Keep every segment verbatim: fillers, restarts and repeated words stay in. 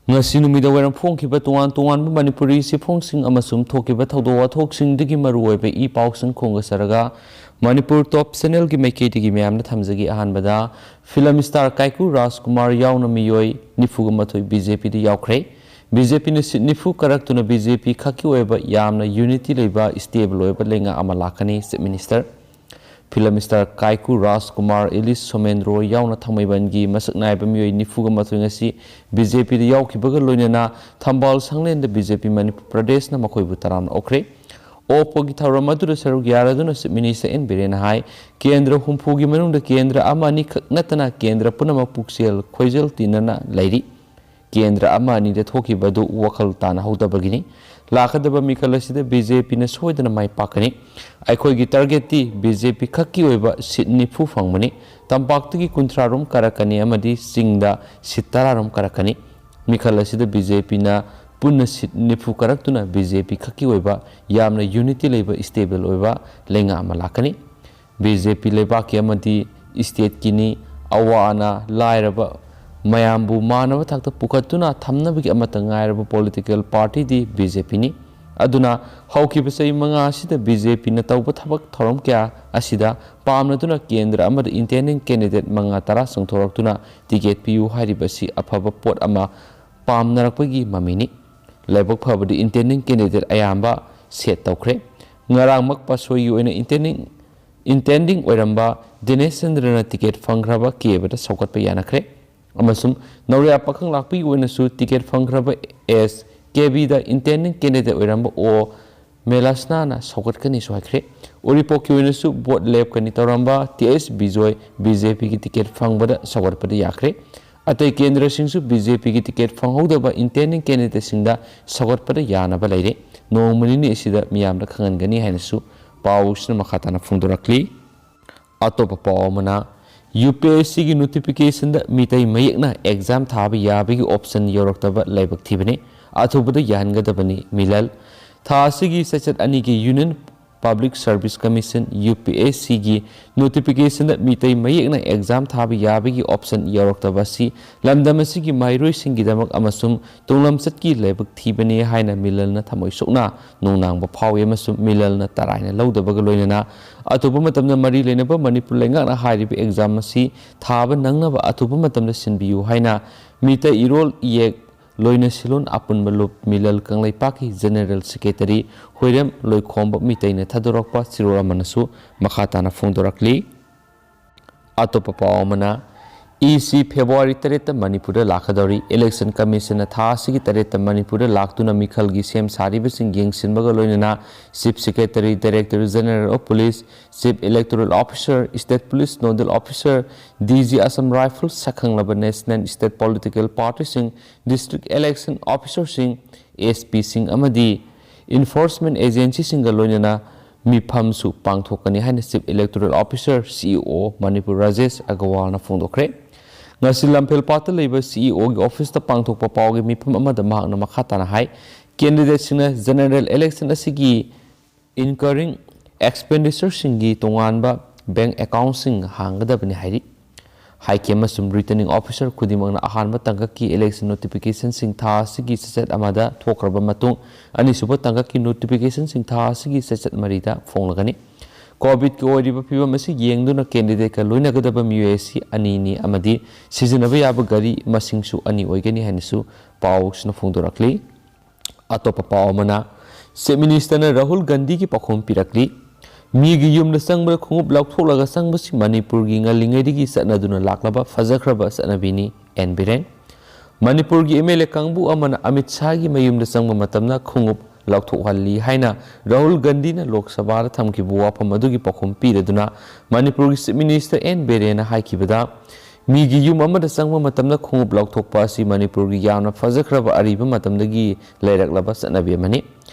ꯉꯁꯤ ꯅꯨꯃꯤꯗꯥꯡ ꯋꯥꯏꯔꯝ ꯐꯣꯡꯈꯤꯕ ꯇꯣꯉꯥꯟ ꯇꯣꯉꯥꯟꯕ ꯃꯅꯤꯄꯨꯔꯤ ꯆꯦꯐꯣꯡꯁꯤꯡ ꯑꯃꯁꯨꯡ ꯊꯣꯛꯈꯤꯕ ꯊꯧꯗꯣꯛ ꯋꯥꯊꯣꯛꯁꯤꯡꯗꯒꯤ ꯃꯔꯨꯑꯣꯏꯕ ꯏ ꯄꯥꯎꯁꯤꯡ ꯈꯣꯝꯒꯠꯆꯔꯒ, ꯃꯅꯤꯄꯨꯔ ꯇꯣꯞ ꯆꯦꯅꯦꯜꯒꯤ ꯃꯥꯏꯀꯩꯗꯒꯤ ꯃꯌꯥꯝꯅ ꯊꯝꯖꯒꯦ꯫ ꯑꯍꯥꯟꯕꯗ, ꯐꯤꯂꯝ ꯁ꯭ꯇꯥꯔ ꯀꯥꯏꯀꯨ ꯔꯥꯖꯀꯨꯃꯥꯔ ꯌꯥꯎꯅ ꯃꯤꯑꯣꯏ ꯅꯤꯐꯨꯒ ꯃꯥꯊꯣꯏ ꯕꯤ ꯖꯦ ꯄꯤꯗ ꯌꯥꯎꯈ꯭ꯔꯦ꯫ ꯕꯤ ꯖꯦ ꯄꯤꯅ ꯁꯤꯠ ꯅꯤꯐꯨ ꯀꯔꯛꯇꯨꯅ ꯕꯤ ꯖꯦ ꯄꯤ ꯈꯛꯀꯤ ꯑꯣꯏꯕ ꯌꯥꯝꯅ ꯌꯨꯅꯤꯇꯤ ꯂꯩꯕ, ꯁ꯭ꯇꯦꯕꯜ ꯑꯣꯏꯕ ꯂꯩꯉꯥꯛ ꯑꯃ ꯂꯥꯛꯀꯅꯤ, ꯆꯤꯐ ꯃꯤꯅꯤꯁꯇꯔ꯫ ꯐꯤꯂꯝ ꯁ꯭ꯇꯥꯔ ꯀꯥꯏꯀꯨ ꯔꯥꯖꯀꯨꯃꯥꯔ, ꯑꯦꯂꯤꯁ ꯁꯣꯃꯦꯟꯗ꯭ꯔꯣ ꯌꯥꯎꯅ ꯊꯥꯡꯃꯩꯕꯟꯒꯤ ꯃꯁꯛ ꯅꯥꯏꯕ ꯃꯤꯑꯣꯏ ꯅꯤꯐꯨꯒ ꯃꯥꯊꯣꯏ ꯉꯁꯤ ꯕꯤ ꯖꯦ ꯄꯤꯗ ꯌꯥꯎꯈꯤꯕꯒ ꯂꯣꯏꯅꯅ ꯊꯝꯕꯥꯜ ꯁꯪꯂꯦꯟꯗ ꯕꯤ ꯖꯦ ꯄꯤ ꯃꯅꯤꯄꯨꯔ ꯄ꯭ꯔꯗꯦꯁꯅ ꯃꯈꯣꯏꯕꯨ ꯇꯔꯥꯝꯅ ꯑꯣꯛꯈ꯭ꯔꯦ꯫ ꯑꯣꯛꯄꯒꯤ ꯊꯧꯔꯝ ꯑꯗꯨꯗ ꯁꯔꯨꯛ ꯌꯥꯔꯗꯨꯅ ꯆꯤꯐ ꯃꯤꯅꯤꯁꯇꯔ ꯑꯦꯟ ꯕꯤꯔꯦꯟꯅ ꯍꯥꯏ, ꯀꯦꯟꯗ꯭ꯔ ꯍꯨꯝꯐꯨꯒꯤ ꯃꯅꯨꯡꯗ ꯀꯦꯟꯗ꯭ꯔ ꯑꯃ ꯑꯅꯤꯈꯛ ꯅꯠꯇꯅ ꯀꯦꯟꯗ꯭ꯔ ꯄꯨꯝꯅꯃꯛ ꯄꯨꯛꯆꯦꯜ ꯈꯣꯏꯖꯦꯜ ꯇꯤꯟꯅꯅ ꯂꯩꯔꯤ꯫ ꯀꯦꯟꯗ꯭ꯔ ꯑꯃ ꯑꯅꯤꯗ ꯊꯣꯛꯈꯤꯕ ꯑꯗꯨ ꯋꯥꯈꯜ ꯇꯥꯅꯍꯧꯗꯕꯒꯤꯅꯤ꯫ ꯂꯥꯛꯀꯗꯕ ꯃꯤꯈꯜ ꯑꯁꯤꯗ ꯕꯤ ꯖꯦ ꯄꯤꯅ ꯁꯣꯏꯗꯅ ꯃꯥꯏ ꯄꯥꯛꯀꯅꯤ꯫ ꯑꯩꯈꯣꯏꯒꯤ ꯇꯥꯔꯒꯦꯠꯇꯤ ꯕꯤ ꯖꯦ ꯄꯤ ꯈꯛꯀꯤ ꯑꯣꯏꯕ ꯁꯤꯠ ꯅꯤꯐꯨ ꯐꯪꯕꯅꯤ꯫ ꯇꯝꯄꯥꯛꯇꯒꯤ ꯀꯨꯟꯊ꯭ꯔꯥ ꯔꯣꯝ ꯀꯥꯔꯛꯀꯅꯤ ꯑꯃꯗꯤ ꯆꯤꯡꯗ ꯁꯤꯠ ꯇꯔꯥ ꯔꯣꯝ ꯀꯥꯔꯛꯀꯅꯤ꯫ ꯃꯤꯈꯜ ꯑꯁꯤꯗ ꯕꯤ ꯖꯦ ꯄꯤꯅ ꯄꯨꯟꯅ ꯁꯤꯠ ꯅꯤꯐꯨ ꯀꯥꯔꯛꯇꯨꯅ ꯕꯤ ꯖꯦ ꯄꯤ ꯈꯛꯀꯤ ꯑꯣꯏꯕ ꯌꯥꯝꯅ ꯌꯨꯅꯤꯇꯤ ꯂꯩꯕ, ꯁ꯭ꯇꯦꯕꯜ ꯑꯣꯏꯕ ꯂꯩꯉꯥꯛ ꯑꯃ ꯂꯥꯛꯀꯅꯤ꯫ ꯕꯤ ꯖꯦ ꯄꯤ ꯂꯩꯕꯥꯛꯀꯤ ꯑꯃꯗꯤ ꯁ꯭ꯇꯦꯠꯀꯤꯅꯤ꯫ ꯑꯋꯥ ꯑꯅꯥ, ꯂꯥꯏꯔꯕ ꯃꯌꯥꯝꯕꯨ ꯃꯥꯟꯅꯕ ꯊꯥꯛꯇ ꯄꯨꯈꯠꯇꯨꯅ ꯊꯝꯅꯕꯒꯤ ꯑꯃꯠꯇ ꯉꯥꯏꯔꯕ ꯄꯣꯂꯤꯇꯤꯀꯦꯜ ꯄꯥꯔꯇꯤꯗꯤ ꯕꯤ ꯖꯦ ꯄꯤꯅꯤ꯫ ꯑꯗꯨꯅ ꯍꯧꯈꯤꯕ ꯆꯍꯤ ꯃꯉꯥ ꯑꯁꯤꯗ ꯕꯤ ꯖꯦ ꯄꯤꯅ ꯇꯧꯕ ꯊꯕꯛ ꯊꯧꯔꯝ ꯀꯌꯥ ꯑꯁꯤꯗ ꯄꯥꯝꯅꯗꯨꯅ ꯀꯦꯟꯗ꯭ꯔ ꯑꯃꯗ ꯏꯟꯇꯦꯟꯗꯤꯡ ꯀꯦꯟꯗꯤꯗꯦꯠ ꯃꯉꯥ ꯇꯔꯥ ꯆꯣꯡꯊꯣꯔꯛꯇꯨꯅ ꯇꯤꯀꯦꯠ ꯄꯤꯌꯨ ꯍꯥꯏꯔꯤꯕ ꯑꯁꯤ ꯑꯐꯕ ꯄꯣꯠ ꯑꯃ ꯄꯥꯝꯅꯔꯛꯄꯒꯤ ꯃꯃꯤꯅꯤ꯫ ꯂꯥꯏꯕꯛ ꯐꯕꯗꯤ ꯏꯟꯇꯦꯟꯗꯤꯡ ꯀꯦꯟꯗꯤꯗꯦꯠ ꯑꯌꯥꯝꯕ ꯁꯦꯠ ꯇꯧꯈ꯭ꯔꯦ꯫ ꯉꯔꯥꯡꯃꯛ ꯄꯥꯁꯣꯏꯒꯤ ꯑꯣꯏꯅ ꯏꯟꯇꯦꯟꯗꯤꯡ, ꯏꯟꯇꯦꯟꯗꯤꯡ ꯑꯣꯏꯔꯝꯕ ꯗꯤꯅꯦꯁ ꯆꯟꯗ꯭ꯔꯅ ꯇꯤꯀꯦꯠ ꯐꯪꯈ꯭ꯔꯕ ꯀꯦꯕꯗ ꯁꯧꯒꯠꯄ ꯌꯥꯅꯈ꯭ꯔꯦ꯫ ꯑꯃꯁꯨꯡ ꯅꯧꯔꯤꯌꯥ ꯄꯥꯈꯪ ꯂꯥꯛꯄꯤꯒꯤ ꯑꯣꯏꯅꯁꯨ ꯇꯤꯀꯦꯠ ꯐꯪꯈ꯭ꯔꯕ ꯑꯦꯁ ꯀꯦ ꯕꯤꯗ ꯏꯟꯇꯦꯟꯗꯤꯡ ꯀꯦꯟꯗꯤꯗꯦꯠ ꯑꯣꯏꯔꯝꯕ ꯑꯣ ꯃꯦꯂꯥꯁꯅꯥꯅ ꯁꯧꯒꯠꯀꯅꯤꯁꯨ ꯍꯥꯏꯈ꯭ꯔꯦ꯫ ꯎꯔꯤꯄꯣꯛꯀꯤ ꯑꯣꯏꯅꯁꯨ ꯚꯣꯠ ꯂꯦꯞꯀꯅꯤ ꯇꯧꯔꯝꯕ ꯇꯤ ꯑꯦꯁ ꯕꯤꯖꯣꯏ ꯕꯤ ꯖꯦ ꯄꯤꯒꯤ ꯇꯤꯀꯦꯠ ꯐꯪꯕꯗ ꯁꯧꯒꯠꯄꯗ ꯌꯥꯈ꯭ꯔꯦ꯫ ꯑꯇꯩ ꯀꯦꯟꯗ꯭ꯔꯁꯤꯡꯁꯨ ꯕꯤ ꯖꯦ ꯄꯤꯒꯤ ꯇꯤꯀꯦꯠ ꯐꯪꯍꯧꯗꯕ ꯏꯟꯇꯦꯟꯗꯤꯡ ꯀꯦꯟꯗꯤꯗꯦꯠꯁꯤꯡꯗ ꯁꯧꯒꯠꯄꯗ ꯌꯥꯅꯕ ꯂꯩꯔꯦ꯫ ꯅꯣꯡꯃ ꯅꯤꯅꯤ ꯑꯁꯤꯗ ꯃꯤꯌꯥꯝꯗ ꯈꯪꯍꯟꯒꯅꯤ ꯍꯥꯏꯅꯁꯨ ꯄꯥꯎꯁꯤꯅ ꯃꯈꯥ ꯇꯥꯅ ꯐꯣꯡꯗꯣꯔꯛꯂꯤ꯫ ꯑꯇꯣꯞꯄ ꯄꯥꯎ ꯑꯃꯅ, ꯌꯨ ꯄꯤ ꯑꯦꯁ ꯁꯤꯒꯤ ꯅꯣꯇꯤꯐꯤꯀꯦꯁꯟꯗ ꯃꯤꯇꯩ ꯃꯌꯦꯛꯅ ꯑꯦꯛꯖꯥꯝ ꯊꯥꯕ ꯌꯥꯕꯒꯤ ꯑꯣꯞꯁꯟ ꯌꯧꯔꯛꯇꯕ ꯂꯥꯏꯕꯛ ꯊꯤꯕꯅꯤ꯫ ꯑꯊꯨꯕꯗ ꯌꯥꯍꯟꯒꯗꯕꯅꯤ꯫ ꯃꯤꯂꯜ꯫ ꯊꯥ ꯑꯁꯤꯒꯤ ꯆꯩꯆꯠ ꯑꯅꯤꯒꯤ ꯌꯨꯅꯤꯌꯟ Public Service Commission, UPSCꯒꯤ notificationꯗ ꯃꯤꯇꯩ ꯃꯌꯦꯛꯅ exam ꯊꯥꯕ ꯌꯥꯕꯒꯤ option ꯌꯥꯎꯔꯛꯇꯕ ꯑꯁꯤ ꯂꯝꯗꯝ ꯑꯁꯤꯒꯤ ꯃꯍꯩꯔꯣꯏꯁꯤꯡꯒꯤꯗꯃꯛ ꯑꯃꯁꯨꯡ ꯇꯨꯡꯂꯝꯆꯠꯀꯤ ꯂꯥꯏꯕꯛ ꯊꯤꯕꯅꯤ ꯍꯥꯏꯅ ꯃꯤꯂꯜꯅ ꯊꯃꯣꯏ ꯁꯣꯛꯅ ꯅꯨꯡꯅꯥꯡꯕ ꯐꯥꯎꯏ ꯑꯃꯁꯨꯡ ꯃꯤꯂꯜꯅ ꯇꯔꯥꯏꯅ ꯂꯧꯗꯕꯒ ꯂꯣꯏꯅꯅ ꯑꯇꯣꯞꯄ ꯃꯇꯝꯗ ꯃꯔꯤ ꯂꯩꯅꯕ ꯃꯅꯤꯄꯨꯔ ꯂꯩꯉꯥꯛꯅ ꯍꯥꯏꯔꯤꯕ exam ꯑꯁꯤ ꯊꯥꯕ ꯅꯪꯅꯕ ꯑꯊꯨꯕ ꯃꯇꯝꯗ ꯁꯤꯟꯕꯤꯌꯨ ꯍꯥꯏꯅ ꯃꯤꯇꯩ ꯏꯔꯣꯜ ꯏꯌꯦꯛ ꯂꯣꯏꯅ ꯁꯤꯂꯣꯟ ꯑꯄꯨꯟꯕ ꯂꯨꯞ ꯃꯤꯂꯜ ꯀꯪꯂꯩꯄꯥꯛꯀꯤ General Secretary ꯍꯨꯏꯔꯦꯝ ꯂꯣꯏꯈꯣꯝꯕ ꯃꯤꯇꯩꯅ ꯊꯥꯗꯣꯔꯛꯄ ꯆꯤꯔꯣꯜ ꯑꯃꯅꯁꯨ ꯃꯈꯥ ꯇꯥꯅ ꯐꯣꯡꯗꯣꯔꯛꯂꯤ꯫ ꯑꯇꯣꯞꯄ ꯄꯥꯎ ꯑꯃꯅ, EC February ꯇꯔꯦꯠꯇ ꯃꯅꯤꯄꯨꯔꯗ ꯂꯥꯛꯀꯗꯧꯔꯤ꯫ Election Commissionꯅ ꯊꯥ ꯑꯁꯤꯒꯤ ꯇꯔꯦꯠꯇ ꯃꯅꯤꯄꯨꯔꯗ ꯂꯥꯛꯇꯨꯅ ꯃꯤꯈꯜꯒꯤ ꯁꯦꯝ ꯁꯥꯔꯤꯕꯁꯤꯡ ꯌꯦꯡꯁꯤꯟꯕꯒ ꯂꯣꯏꯅꯅ Chief Secretary, Director General of Police, Chief Electoral Officer, State Police Nodal Officer, DG Assam Rifles, ꯁꯛꯈꯪꯂꯕ National State Political Partyꯁꯤꯡ, District Election Officerꯁꯤꯡ, SPꯁꯤꯡ ꯑꯃꯗꯤ Enforcement Agencyꯁꯤꯡꯒ ꯂꯣꯏꯅꯅ ꯃꯤꯐꯝꯁꯨ ꯄꯥꯡꯊꯣꯛꯀꯅꯤ ꯍꯥꯏꯅ Chief Electoral Officer, CEO, Manipur Rajesh ꯑꯒꯔꯋꯥꯜꯅ ꯐꯣꯡꯗꯣꯛꯈ꯭ꯔꯦ꯫ ꯉꯁꯤ ꯂꯝꯐꯦꯜꯄꯥꯠꯇ ꯂꯩꯕ CEOꯒꯤ officeꯇ ꯄꯥꯡꯊꯣꯛꯄ ꯄꯥꯎꯒꯤ ꯃꯤꯐꯝ ꯑꯃꯗ ꯃꯍꯥꯛꯅ ꯃꯈꯥ ꯇꯥꯅ ꯍꯥꯏ, candidateꯁꯤꯡꯅ general election ꯑꯁꯤꯒꯤ incurring expenditureꯁꯤꯡꯒꯤ ꯇꯣꯉꯥꯟꯕ bank accountꯁꯤꯡ ꯍꯥꯡꯒꯗꯕꯅꯤ ꯍꯥꯏꯔꯤ꯫ High Camp ꯑꯃꯁꯨꯡ Returning Officer ꯈꯨꯗꯤꯡꯃꯛꯅ ꯑꯍꯥꯟꯕ ꯇꯥꯡꯀꯛꯀꯤ election notificationꯁꯤꯡ ꯊꯥ ꯑꯁꯤꯒꯤ ꯆꯩꯆꯠ ꯑꯃꯗ ꯊꯣꯛꯈ꯭ꯔꯕ ꯃꯇꯨꯡ, ꯑꯅꯤꯁꯨꯕ ꯇꯥꯡꯀꯛꯀꯤ notificationꯁꯤꯡ ꯊꯥ ꯑꯁꯤꯒꯤ ꯆꯩꯆꯠ ꯃꯔꯤꯗ ꯐꯣꯡꯂꯒꯅꯤ꯫ COVIDꯀꯤ ꯑꯣꯏꯔꯤꯕ ꯐꯤꯕꯝ ꯑꯁꯤ ꯌꯦꯡꯗꯨꯅ candidateꯀ ꯂꯣꯏꯅꯒꯗꯕ ꯃꯤꯑꯣꯏ ꯑꯁꯤ ꯑꯅꯤꯅꯤ ꯑꯃꯗꯤ ꯁꯤꯖꯤꯟꯅꯕ ꯌꯥꯕ ꯒꯥꯔꯤ ꯃꯁꯤꯡꯁꯨ ꯑꯅꯤ ꯑꯣꯏꯒꯅꯤ ꯍꯥꯏꯅꯁꯨ ꯄꯥꯎꯁꯤꯅ ꯐꯣꯡꯗꯣꯔꯛꯂꯤ꯫ ꯑꯇꯣꯞꯄ ꯄꯥꯎ ꯑꯃꯅ, Chief Ministerꯅ ꯔꯥꯍꯨꯜ ꯒꯥꯟꯙꯤꯒꯤ ꯄꯥꯎꯈꯨꯝ ꯄꯤꯔꯛꯂꯤ꯫ ꯃꯤꯒꯤ ꯌꯨꯝꯗ ꯆꯪꯕꯗ ꯈꯣꯡꯎꯞ ꯂꯧꯊꯣꯛꯂꯒ ꯆꯪꯕꯁꯤ ꯃꯅꯤꯄꯨꯔꯒꯤ ꯉꯜꯂꯤꯉꯩꯗꯒꯤ ꯆꯠꯅꯗꯨꯅ ꯂꯥꯛꯂꯕ ꯐꯖꯈ꯭ꯔꯕ ꯆꯠꯅꯕꯤꯅꯤ, ꯑꯦꯟ ꯕꯤꯔꯦꯟ꯫ ꯃꯅꯤꯄꯨꯔꯒꯤ MLA ꯀꯥꯡꯕꯨ ꯑꯃꯅ ꯑꯃꯤꯠ ꯁꯥꯍꯒꯤ ꯃꯌꯨꯝꯗ ꯆꯪꯕ ꯃꯇꯝꯗ ꯈꯣꯡꯎꯞ ꯂꯧꯊꯣꯛꯍꯜꯂꯤ ꯍꯥꯏꯅ ꯔꯥꯍꯨꯜ ꯒꯥꯟꯙꯤꯅ ꯂꯣꯛ ꯁꯚꯥꯗ ꯊꯝꯈꯤꯕ ꯋꯥꯐꯝ ꯑꯗꯨꯒꯤ ꯄꯥꯎꯈꯨꯝ ꯄꯤꯔꯗꯨꯅ ꯃꯅꯤꯄꯨꯔꯒꯤ Chief Minister ꯑꯦꯟ ꯕꯤꯔꯦꯟꯅ ꯍꯥꯏꯈꯤꯕꯗ, ꯃꯤꯒꯤ ꯌꯨꯝ ꯑꯃꯗ ꯆꯪꯕ ꯃꯇꯝꯗ ꯈꯣꯡꯎꯞ ꯂꯧꯊꯣꯛꯄ ꯑꯁꯤ ꯃꯅꯤꯄꯨꯔꯒꯤ ꯌꯥꯝꯅ ꯐꯖꯈ꯭ꯔꯕ ꯑꯔꯤꯕ ꯃꯇꯝꯗꯒꯤ ꯂꯩꯔꯛꯂꯕ ꯆꯠꯅꯕꯤ ꯑꯃꯅꯤ꯫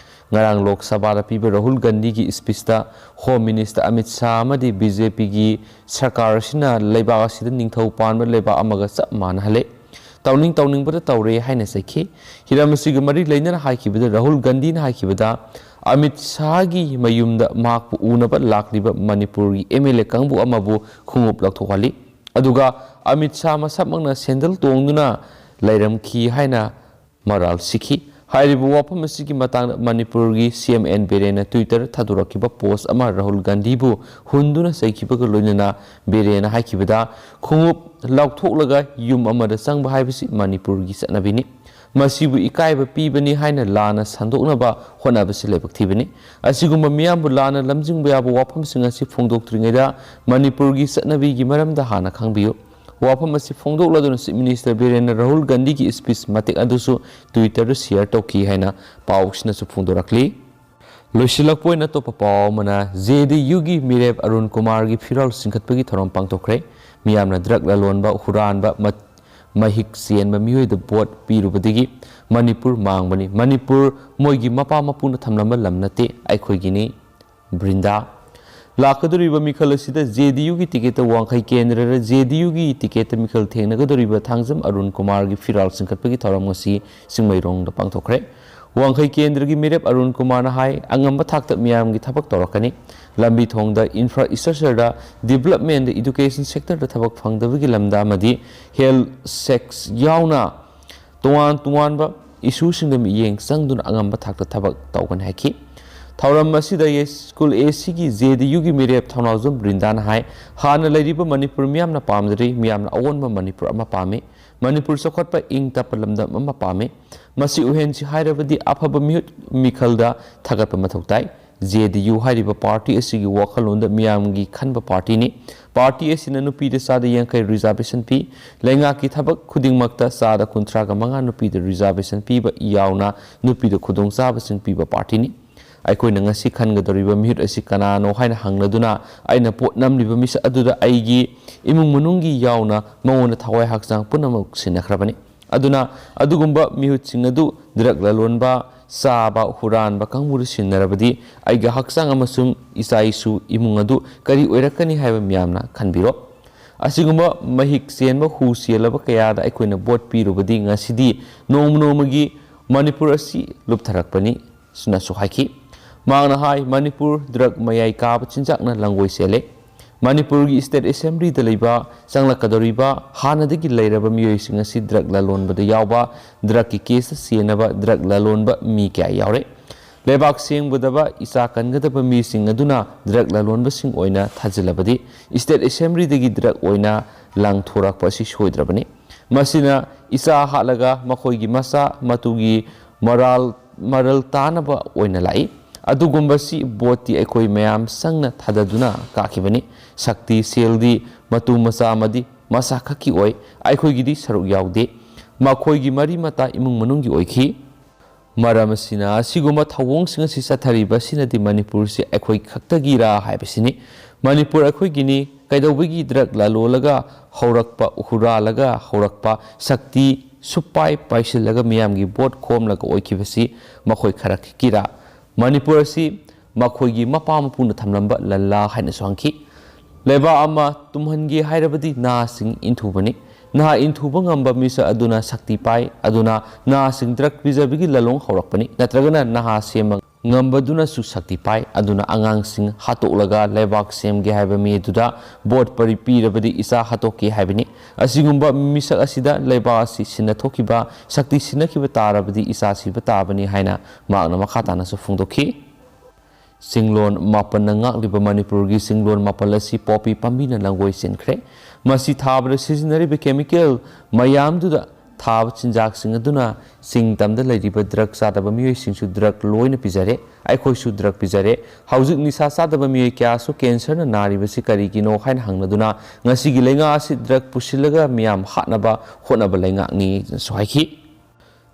ꯉꯔꯥꯡ ꯂꯣꯛ ꯁꯚꯥꯗ ꯄꯤꯕ ꯔꯥꯍꯨꯜ ꯒꯥꯟꯙꯤꯒꯤ speechꯇ Home Minister ꯑꯃꯤꯠ ꯁꯥꯍ ꯑꯃꯗꯤ BJPꯒꯤ ꯁꯔꯀꯥꯔ ꯑꯁꯤꯅ ꯂꯩꯕꯥꯛ ꯑꯁꯤꯗ ꯅꯤꯡꯊꯧ ꯄꯥꯟꯕ ꯂꯩꯕꯥꯛ ꯑꯃꯒ ꯆꯞ ꯃꯥꯟꯅꯍꯜꯂꯦ꯫ ꯇꯧꯅꯤꯡ ꯇꯧꯅꯤꯡꯕꯗ ꯇꯧꯔꯦ ꯍꯥꯏꯅ ꯆꯩꯈꯤ꯫ ꯍꯤꯔꯝ ꯑꯁꯤꯒ ꯃꯔꯤ ꯂꯩꯅꯅ ꯍꯥꯏꯈꯤꯕꯗ, ꯔꯥꯍꯨꯜ ꯒꯥꯟꯙꯤꯅ ꯍꯥꯏꯈꯤꯕꯗ, ꯑꯃꯤꯠ ꯁꯥꯍꯒꯤ ꯃꯌꯨꯝꯗ ꯃꯍꯥꯛꯄꯨ ꯎꯅꯕ ꯂꯥꯛꯂꯤꯕ ꯃꯅꯤꯄꯨꯔꯒꯤ ꯑꯦꯝ ꯑꯦꯜ ꯑꯦ ꯀꯥꯡꯕꯨ ꯑꯃꯕꯨ ꯈꯣꯡꯎꯞ ꯂꯧꯊꯣꯛꯍꯜꯂꯤ꯫ ꯑꯗꯨꯒ ꯑꯃꯤꯠ ꯁꯥꯍ ꯃꯁꯥꯃꯛꯅ ꯁꯦꯟꯗꯜ ꯇꯣꯡꯗꯨꯅ ꯂꯩꯔꯝꯈꯤ ꯍꯥꯏꯅ ꯃꯔꯥꯜ ꯁꯤꯈꯤ꯫ ꯍꯥꯏꯔꯤꯕ ꯋꯥꯐꯝ ꯑꯁꯤꯒꯤ ꯃꯇꯥꯡꯗ ꯃꯅꯤꯄꯨꯔꯒꯤ ꯁꯤ ꯑꯦꯝ ꯑꯦꯟ ꯕꯤꯔꯦꯟꯅ Twitter ꯊꯥꯗꯣꯔꯛꯈꯤꯕ post ꯑꯃ ꯔꯥꯍꯨꯜ ꯒꯥꯟꯙꯤꯕꯨ ꯍꯨꯟꯗꯨꯅ ꯆꯩꯈꯤꯕꯒ ꯂꯣꯏꯅꯅ ꯕꯤꯔꯦꯟꯅ ꯍꯥꯏꯈꯤꯕꯗ, ꯈꯣꯡꯎꯞ ꯂꯧꯊꯣꯛꯂꯒ ꯌꯨꯝ ꯑꯃꯗ ꯆꯪꯕ ꯍꯥꯏꯕꯁꯤ ꯃꯅꯤꯄꯨꯔꯒꯤ ꯆꯠꯅꯕꯤꯅꯤ꯫ ꯃꯁꯤꯕꯨ ꯏꯀꯥꯏꯕ ꯄꯤꯕꯅꯤ ꯍꯥꯏꯅ ꯂꯥꯟꯅ ꯁꯟꯗꯣꯛꯅꯕ ꯍꯣꯠꯅꯕꯁꯤ ꯂꯥꯏꯕꯛ ꯊꯤꯕꯅꯤ꯫ ꯑꯁꯤꯒꯨꯝꯕ ꯃꯤꯌꯥꯝꯕꯨ ꯂꯥꯟꯅ ꯂꯝꯖꯤꯡꯕ ꯌꯥꯕ ꯋꯥꯐꯝꯁꯤꯡ ꯑꯁꯤ ꯐꯣꯡꯗꯣꯛꯇ꯭ꯔꯤꯉꯩꯗ ꯃꯅꯤꯄꯨꯔꯒꯤ ꯆꯠꯅꯕꯤꯒꯤ ꯃꯔꯝꯗ ꯍꯥꯟꯅ ꯈꯪꯕꯤꯌꯨ꯫ ꯋꯥꯐꯝ ꯑꯁꯤ ꯐꯣꯡꯗꯣꯛꯂꯗꯨꯅ Chief Minister ꯕꯤꯔꯦꯟꯅ ꯔꯥꯍꯨꯜ ꯒꯥꯟꯙꯤꯒꯤ speech ꯃꯇꯦꯛ ꯑꯗꯨꯁꯨ Twitter ꯗ share ꯇꯧꯈꯤ ꯍꯥꯏꯅ ꯄꯥꯎꯁꯤꯅꯁꯨ ꯐꯣꯡꯗꯣꯔꯛꯂꯤ꯫ ꯂꯣꯏꯁꯤꯜꯂꯛꯄ ꯑꯣꯏꯅ ꯑꯇꯣꯞꯄ ꯄꯥꯎ ꯑꯃꯅ, ꯖꯦ ꯗꯤ ꯌꯨꯒꯤ ꯃꯤꯔꯦꯞ ꯑꯔꯨꯟ ꯀꯨꯃꯥꯔꯒꯤ ꯐꯤꯔꯥꯜ ꯆꯤꯡꯈꯠꯄꯒꯤ ꯊꯧꯔꯝ ꯄꯥꯡꯊꯣꯛꯈ꯭ꯔꯦ꯫ ꯃꯤꯌꯥꯝꯅ drug ꯂꯂꯣꯟꯕ, ꯍꯨꯔꯥꯟꯕ, ꯃ-, ꯃꯍꯤꯛ ꯆꯦꯟꯕ ꯃꯤꯑꯣꯏꯗ vote ꯄꯤꯔꯨꯕꯗꯒꯤ ꯃꯅꯤꯄꯨꯔ ꯃꯥꯡꯕꯅꯤ꯫ ꯃꯅꯤꯄꯨꯔ ꯃꯣꯏꯒꯤ ꯃꯄꯥ ꯃꯄꯨꯅ ꯊꯝꯂꯝꯕ ꯂꯝ ꯅꯠꯇꯦ, ꯑꯩꯈꯣꯏꯒꯤꯅꯤ꯫ ꯕ꯭ꯔꯤꯟꯗꯥ꯫ ꯂꯥꯛꯀꯗꯧꯔꯤꯕ ꯃꯤꯈꯜ ꯑꯁꯤꯗ ꯖꯦ ꯗꯤ ꯌꯨꯒꯤ ticket ꯇ ꯋꯥꯡꯈꯩ ꯀꯦꯟꯗ꯭ꯔꯗ ꯖꯦ ꯗꯤ ꯌꯨꯒꯤ ticket ꯇ ꯃꯤꯈꯜ ꯊꯦꯡꯅꯒꯗꯧꯔꯤꯕ ꯊꯥꯡꯖꯝ ꯑꯔꯨꯟ ꯀꯨꯃꯥꯔꯒꯤ ꯐꯤꯔꯥꯜ ꯆꯤꯡꯈꯠꯄꯒꯤ ꯊꯧꯔꯝ ꯉꯁꯤ ꯆꯤꯡꯃꯩꯔꯣꯡꯗ ꯄꯥꯡꯊꯣꯛꯈ꯭ꯔꯦ꯫ ꯋꯥꯡꯈꯩ ꯀꯦꯟꯗ꯭ꯔꯒꯤ ꯃꯤꯔꯦꯞ ꯑꯔꯨꯟ ꯀꯨꯃꯥꯔꯅ ꯍꯥꯏ, ꯑꯉꯝꯕ ꯊꯥꯛꯇ ꯃꯤꯌꯥꯝꯒꯤ ꯊꯕꯛ ꯇꯧꯔꯛꯀꯅꯤ꯫ ꯂꯝꯕꯤ ꯊꯣꯡꯗ, infrastructure ꯗ, development ꯗ, education sector ꯗ ꯊꯕꯛ ꯐꯪꯗꯕꯒꯤ ꯂꯝꯗ ꯑꯃꯗꯤ health, sex ꯌꯥꯎꯅ ꯇꯣꯉꯥꯟ ꯇꯣꯉꯥꯟꯕ issue ꯁꯤꯡꯗ ꯃꯤꯠꯌꯦꯡ ꯆꯪꯗꯨꯅ ꯑꯉꯝꯕ ꯊꯥꯛꯇ ꯊꯕꯛ ꯇꯧꯒꯅꯤ ꯍꯥꯏꯈꯤ꯫ ꯊꯧꯔꯝ ꯑꯁꯤꯗ ꯁ꯭ꯀꯨꯜ ꯑꯦ ꯁꯤꯒꯤ ꯖꯦ ꯗꯤ ꯌꯨꯒꯤ ꯃꯤꯔꯦꯞ ꯊꯧꯅꯥꯎꯖꯝ ꯕ꯭ꯔꯤꯟꯗꯥꯅ ꯍꯥꯏ, ꯍꯥꯟꯅ ꯂꯩꯔꯤꯕ ꯃꯅꯤꯄꯨꯔ ꯃꯤꯌꯥꯝꯅ ꯄꯥꯝꯗ꯭ꯔꯤ, ꯃꯤꯌꯥꯝꯅ ꯑꯑꯣꯟꯕ ꯃꯅꯤꯄꯨꯔ ꯑꯃ ꯄꯥꯝꯃꯤ꯫ ꯃꯅꯤꯄꯨꯔ ꯆꯥꯎꯈꯠꯄ, ꯏꯪ ꯇꯞꯄ ꯂꯝꯗꯝ ꯑꯃ ꯄꯥꯝꯃꯤ꯫ ꯃꯁꯤ ꯑꯣꯏꯍꯟꯁꯤ ꯍꯥꯏꯔꯕꯗꯤ ꯑꯐꯕ ꯃꯤꯍꯨꯠ ꯃꯤꯈꯜꯗ ꯊꯥꯒꯠꯄ ꯃꯊꯧ ꯇꯥꯏ꯫ ꯖꯦ ꯗꯤ ꯌꯨ ꯍꯥꯏꯔꯤꯕ party ꯑꯁꯤꯒꯤ ꯋꯥꯈꯜꯂꯣꯟꯗ ꯃꯤꯌꯥꯝꯒꯤ ꯈꯟꯕ party ꯅꯤ꯫ Party ꯑꯁꯤꯅ ꯅꯨꯄꯤꯗ ꯆꯥꯗ ꯌꯥꯡꯈꯩ reservation ꯄꯤ꯫ ꯂꯩꯉꯥꯛꯀꯤ ꯊꯕꯛ ꯈꯨꯗꯤꯡꯃꯛꯇ ꯆꯥꯗ ꯀꯨꯟꯊ꯭ꯔꯥꯒ ꯃꯉꯥ ꯅꯨꯄꯤꯗ reservation ꯄꯤꯕ ꯌꯥꯎꯅ ꯅꯨꯄꯤꯗ ꯈꯨꯗꯣꯡꯆꯥꯕꯁꯤꯡ ꯄꯤꯕ party ꯅꯤ꯫ ꯑꯩꯈꯣꯏꯅ ꯉꯁꯤ ꯈꯟꯒꯗꯧꯔꯤꯕ ꯃꯤꯍꯨꯠ ꯑꯁꯤ ꯀꯅꯥꯅꯣ ꯍꯥꯏꯅ ꯍꯪꯂꯗꯨꯅ ꯑꯩꯅ ꯄꯣꯠ ꯅꯝꯂꯤꯕ ꯃꯤꯁꯛ ꯑꯗꯨꯗ ꯑꯩꯒꯤ ꯏꯃꯨꯡ ꯃꯅꯨꯡꯒꯤ ꯌꯥꯎꯅ ꯃꯉꯣꯟꯗ ꯊꯋꯥꯏ ꯍꯛꯆꯥꯡ ꯄꯨꯝꯅꯃꯛ ꯁꯤꯟꯅꯈ꯭ꯔꯕꯅꯤ꯫ ꯑꯗꯨꯅ ꯑꯗꯨꯒꯨꯝꯕ ꯃꯤꯍꯨꯠꯁꯤꯡ ꯑꯗꯨ drug ꯂꯂꯣꯟꯕ, ꯆꯥꯕ, ꯍꯨꯔꯥꯟꯕ ꯀꯥꯡꯕꯨꯗ ꯁꯤꯟꯅꯔꯕꯗꯤ ꯑꯩꯒꯤ ꯍꯛꯆꯥꯡ ꯑꯃꯁꯨꯡ ꯏꯆꯥ ꯏꯁꯨ ꯏꯃꯨꯡ ꯑꯗꯨ ꯀꯔꯤ ꯑꯣꯏꯔꯛꯀꯅꯤ ꯍꯥꯏꯕ ꯃꯤꯌꯥꯝꯅ ꯈꯟꯕꯤꯔꯣ꯫ ꯑꯁꯤꯒꯨꯝꯕ ꯃꯍꯤꯛ ꯆꯦꯟꯕ ꯍꯨ ꯆꯦꯜꯂꯕ ꯀꯌꯥꯗ ꯑꯩꯈꯣꯏꯅ ꯚꯣꯠ ꯄꯤꯔꯨꯕꯗꯤ ꯉꯁꯤꯗꯤ ꯅꯣꯡꯃ ꯅꯣꯡꯃꯒꯤ ꯃꯅꯤꯄꯨꯔ ꯑꯁꯤ ꯂꯨꯞꯊꯔꯛꯄꯅꯤ꯫ ꯁꯤꯅꯁꯨ ꯍꯥꯏꯈꯤ꯫ ꯃꯍꯥꯛꯅ ꯍꯥꯏ, ꯃꯅꯤꯄꯨꯔ ꯗ꯭ꯔꯒ ꯃꯌꯥꯏ ꯀꯥꯕ ꯆꯤꯟꯖꯥꯛꯅ ꯂꯪꯒꯣꯏ ꯆꯦꯜꯂꯦ꯫ ꯃꯅꯤꯄꯨꯔꯒꯤ ꯁ꯭ꯇꯦꯠ ꯑꯦꯁꯦꯝꯕ꯭ꯂꯤꯗ ꯂꯩꯕ ꯆꯪꯂꯛꯀꯗꯧꯔꯤꯕ ꯍꯥꯟꯅꯗꯒꯤ ꯂꯩꯔꯕ ꯃꯤꯑꯣꯏꯁꯤꯡ ꯑꯁꯤ ꯗ꯭ꯔꯒ ꯂꯂꯣꯟꯕꯗ ꯌꯥꯎꯕ, ꯗ꯭ꯔꯒꯀꯤ ꯀꯦꯁꯇ ꯆꯦꯟꯅꯕ ꯗ꯭ꯔꯒ ꯂꯂꯣꯟꯕ ꯃꯤ ꯀꯌꯥ ꯌꯥꯎꯔꯦ꯫ ꯂꯩꯕꯥꯛ ꯁꯦꯝꯒꯗꯕ ꯏꯆꯥ ꯀꯟꯒꯗꯕ ꯃꯤꯁꯤꯡ ꯑꯗꯨꯅ ꯗ꯭ꯔꯒ ꯂꯂꯣꯟꯕꯁꯤꯡ ꯑꯣꯏꯅ ꯊꯥꯖꯤꯜꯂꯕꯗꯤ ꯁ꯭ꯇꯦꯠ ꯑꯦꯁꯦꯝꯕ꯭ꯂꯤꯗꯒꯤ ꯗ꯭ꯔꯒ ꯑꯣꯏꯅ ꯂꯪꯊꯣꯔꯛꯄ ꯑꯁꯤ ꯁꯣꯏꯗ꯭ꯔꯕꯅꯤ꯫ ꯃꯁꯤꯅ ꯏꯆꯥ ꯍꯥꯠꯂꯒ ꯃꯈꯣꯏꯒꯤ ꯃꯆꯥ ꯃꯇꯨꯒꯤ ꯃꯔꯥꯜ, ꯃꯔꯜ ꯇꯥꯅꯕ ꯑꯣꯏꯅ ꯂꯥꯛꯏ꯫ ꯑꯗꯨꯒꯨꯝꯕꯁꯤ ꯚꯣꯠꯇꯤ ꯑꯩꯈꯣꯏ ꯃꯌꯥꯝ ꯆꯪꯅ ꯊꯥꯗꯗꯨꯅ ꯀꯥꯈꯤꯕꯅꯤ꯫ ꯁꯛꯇꯤ, ꯁꯦꯜꯗꯤ ꯃꯇꯨ ꯃꯆꯥ ꯑꯃꯗꯤ ꯃꯁꯥ ꯈꯛꯀꯤ ꯑꯣꯏ꯫ ꯑꯩꯈꯣꯏꯒꯤꯗꯤ ꯁꯔꯨꯛ ꯌꯥꯎꯗꯦ꯫ ꯃꯈꯣꯏꯒꯤ ꯃꯔꯤ ꯃꯇꯥ ꯏꯃꯨꯡ ꯃꯅꯨꯡꯒꯤ ꯑꯣꯏꯈꯤ꯫ ꯃꯔꯝ ꯑꯁꯤꯅ ꯑꯁꯤꯒꯨꯝꯕ ꯊꯧꯑꯣꯡꯁꯤꯡ ꯑꯁꯤ ꯆꯠꯊꯔꯤꯕ ꯑꯁꯤꯅꯗꯤ ꯃꯅꯤꯄꯨꯔꯁꯤ ꯑꯩꯈꯣꯏ ꯈꯛꯇꯒꯤꯔꯥ ꯍꯥꯏꯕꯁꯤꯅꯤ꯫ ꯃꯅꯤꯄꯨꯔ ꯑꯩꯈꯣꯏꯒꯤꯅꯤ꯫ ꯀꯩꯗꯧꯕꯒꯤ ꯗ꯭ꯔꯒ ꯂꯂꯣꯜꯂꯒ ꯍꯧꯔꯛꯄ, ꯍꯨꯔꯥꯜꯂꯒ ꯍꯧꯔꯛꯄ, ꯁꯛꯇꯤ ꯁꯨꯞꯄꯥꯏ ꯄꯥꯏꯁꯤꯜꯂꯒ ꯃꯤꯌꯥꯝꯒꯤ ꯚꯣꯠ ꯈꯣꯝꯂꯒ ꯑꯣꯏꯈꯤꯕꯁꯤ ꯃꯈꯣꯏ ꯈꯔ ꯈꯛꯀꯤꯔꯥ? ꯃꯅꯤꯄꯨꯔ ꯑꯁꯤ ꯃꯈꯣꯏꯒꯤ ꯃꯄꯥ ꯃꯄꯨꯅ ꯊꯝꯂꯝꯕ ꯂꯟꯂꯥ ꯍꯥꯏꯅꯁꯨ ꯍꯪꯈꯤ꯫ ꯂꯩꯕꯥꯛ ꯑꯃ ꯇꯨꯝꯍꯟꯒꯦ ꯍꯥꯏꯔꯕꯗꯤ ꯅꯍꯥꯁꯤꯡ ꯏꯟꯊꯨꯕꯅꯤ꯫ ꯅꯍꯥ ꯏꯟꯊꯨꯕ ꯉꯝꯕ ꯃꯤꯁꯛ ꯑꯗꯨꯅ ꯁꯛꯇꯤ ꯄꯥꯏ꯫ ꯑꯗꯨꯅ ꯅꯍꯥꯁꯤꯡ ꯗ꯭ꯔꯒ ꯄꯤꯖꯕꯒꯤ ꯂꯂꯣꯡ ꯍꯧꯔꯛꯄꯅꯤ꯫ ꯅꯠꯇ꯭ꯔꯒꯅ ꯅꯍꯥ ꯁꯦꯝꯕ ꯉꯝꯕꯗꯨꯅꯁꯨ ꯁꯛꯇꯤ ꯄꯥꯏ꯫ ꯑꯗꯨꯅ ꯑꯉꯥꯡꯁꯤꯡ ꯍꯥꯠꯇꯣꯛꯂꯒ ꯂꯩꯕꯥꯛ ꯁꯦꯝꯒꯦ ꯍꯥꯏꯕ ꯃꯤ ꯑꯗꯨꯗ ꯚꯣꯠ ꯄꯔꯤ-, ꯄꯤꯔꯕꯗꯤ ꯏꯆꯥ ꯍꯥꯠꯇꯣꯛꯀꯦ ꯍꯥꯏꯕꯅꯤ꯫ ꯑꯁꯤꯒꯨꯝꯕ ꯃꯤꯁꯛ ꯑꯁꯤꯗ ꯂꯩꯕꯥꯛ ꯑꯁꯤ ꯁꯤꯟꯅꯊꯣꯛꯈꯤꯕ, ꯁꯛꯇꯤ ꯁꯤꯟꯅꯈꯤꯕ ꯇꯥꯔꯕꯗꯤ ꯏꯆꯥ ꯁꯤꯕ ꯇꯥꯕꯅꯤ ꯍꯥꯏꯅ ꯃꯍꯥꯛꯅ ꯃꯈꯥ ꯇꯥꯅꯁꯨ ꯐꯣꯡꯗꯣꯛꯈꯤ꯫ ꯆꯤꯡꯂꯣꯟ ꯃꯥꯄꯟꯅ ꯉꯥꯛꯂꯤꯕ ꯃꯅꯤꯄꯨꯔꯒꯤ ꯆꯤꯡꯂꯣꯟ ꯃꯥꯄꯜ ꯑꯁꯤ ꯄꯣꯄꯤ ꯄꯥꯝꯕꯤꯅ ꯂꯪꯒꯣꯏ ꯆꯦꯟꯈ꯭ꯔꯦ꯫ ꯃꯁꯤ ꯊꯥꯕꯗ ꯁꯤꯖꯤꯟꯅꯔꯤꯕ chemical ꯃꯌꯥꯝꯗꯨꯗ ꯊꯥꯕ ꯆꯤꯟꯖꯥꯛꯁꯤꯡ ꯑꯗꯨꯅ ꯆꯤꯡ ꯇꯝꯗ ꯂꯩꯔꯤꯕ ꯗ꯭ꯔꯒ ꯆꯥꯗꯕ ꯃꯤꯑꯣꯏꯁꯤꯡꯁꯨ ꯗ꯭ꯔꯒ ꯂꯣꯏꯅ ꯄꯤꯖꯔꯦ꯫ ꯑꯩꯈꯣꯏꯁꯨ ꯗ꯭ꯔꯒ ꯄꯤꯖꯔꯦ꯫ ꯍꯧꯖꯤꯛ ꯅꯤꯁꯥ ꯆꯥꯗꯕ ꯃꯤꯑꯣꯏ ꯀꯌꯥꯁꯨ ꯀꯦꯟꯁꯔꯅ ꯅꯥꯔꯤꯕꯁꯤ ꯀꯔꯤꯒꯤꯅꯣ ꯍꯥꯏꯅ ꯍꯪꯅꯗꯨꯅ ꯉꯁꯤꯒꯤ ꯂꯩꯉꯥꯛ ꯑꯁꯤ ꯗ꯭ꯔꯒ ꯄꯨꯁꯤꯜꯂꯒ ꯃꯤꯌꯥꯝ ꯍꯥꯠꯅꯕ ꯍꯣꯠꯅꯕ ꯂꯩꯉꯥꯛꯅꯤꯁꯨ ꯍꯥꯏꯈꯤ꯫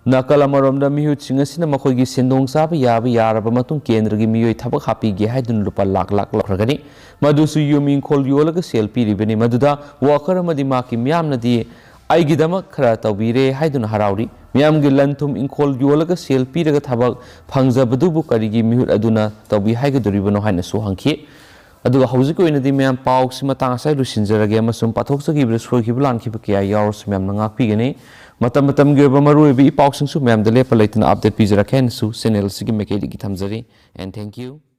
ꯅꯥꯀꯜ ꯑꯃꯔꯣꯝꯗ ꯃꯤꯍꯨꯠꯁꯤꯡ ꯑꯁꯤꯅ ꯃꯈꯣꯏꯒꯤ ꯁꯦꯟꯗꯣꯡ ꯆꯥꯕ ꯌꯥꯕ ꯌꯥꯔꯕ ꯃꯇꯨꯡ ꯀꯦꯟꯗ꯭ꯔꯒꯤ ꯃꯤꯑꯣꯏ ꯊꯕꯛ ꯍꯥꯞꯄꯤꯒꯦ ꯍꯥꯏꯗꯨꯅ ꯂꯨꯄꯥ ꯂꯥꯛ ꯂꯥꯛ ꯂꯧꯈ꯭ꯔꯒꯅꯤ꯫ ꯃꯗꯨꯁꯨ ꯌꯨꯝ ꯏꯪꯈꯣꯜ ꯌꯣꯜꯂꯒ ꯁꯦꯜ ꯄꯤꯔꯤꯕꯅꯤ꯫ ꯃꯗꯨꯗ ꯋꯥꯀꯔ ꯑꯃꯗꯤ ꯃꯍꯥꯛꯀꯤ ꯃꯤꯌꯥꯝꯅꯗꯤ ꯑꯩꯒꯤꯗꯃꯛ ꯈꯔ ꯇꯧꯕꯤꯔꯦ ꯍꯥꯏꯗꯨꯅ ꯍꯔꯥꯎꯔꯤ꯫ ꯃꯤꯌꯥꯝꯒꯤ ꯂꯟ ꯊꯨꯝ ꯏꯪꯈꯣꯜ ꯌꯣꯜꯂꯒ ꯁꯦꯜ ꯄꯤꯔꯒ ꯊꯕꯛ ꯐꯪꯖꯕꯗꯨꯕꯨ ꯀꯔꯤꯒꯤ ꯃꯤꯍꯨꯠ ꯑꯗꯨꯅ ꯇꯧꯕꯤ ꯍꯥꯏꯒꯗꯧꯔꯤꯕꯅꯣ ꯍꯥꯏꯅꯁꯨ ꯍꯪꯈꯤ꯫ ꯑꯗꯨꯒ ꯍꯧꯖꯤꯛꯀꯤ ꯑꯣꯏꯅꯗꯤ ꯃꯌꯥꯝ ꯄꯥꯎꯁꯤ ꯃꯇꯥꯡ ꯑꯁꯤꯗ ꯂꯣꯏꯁꯤꯟꯖꯔꯒꯦ, ꯑꯃꯁꯨꯡ ꯄꯥꯊꯣꯛꯆꯈꯤꯕꯗ ꯁꯣꯏꯈꯤꯕ ꯂꯥꯟꯈꯤꯕ ꯀꯌꯥ ꯌꯥꯎꯔꯁꯨ ꯃꯌꯥꯝꯅ ꯉꯥꯛꯄꯤꯒꯅꯤ꯫ ꯃꯇꯝ ꯃꯇꯝꯒꯤ ꯑꯣꯏꯕ ꯃꯔꯨꯑꯣꯏꯕ ꯏ ꯄꯥꯎꯁꯤꯡꯁꯨ ꯃꯌꯥꯝꯗ ꯂꯦꯞꯄ ꯂꯩꯇꯅ update ꯄꯤꯖꯔꯛꯀꯦ ꯍꯥꯏꯅꯁꯨ channel ꯑꯁꯤꯒꯤ ꯃꯥꯏꯀꯩꯗꯒꯤ ꯊꯝꯖꯔꯤ꯫ And thank you.